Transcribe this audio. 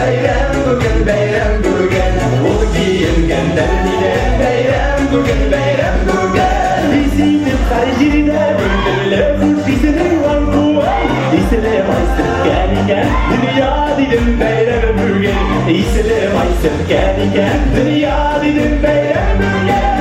Бәйрәм бүген, бәйрәм бүген. Ул киенгәннәр мине. Бәйрәм бүген, бәйрәм бүген. Иситеп һәр җирдә бер хуш исенең аңкуын. Исеме май сөрткән икән, дөнья дидем бәйрәм бүген. Исеме май сөрткән икән, дөнья дидем бәйрәм бүген.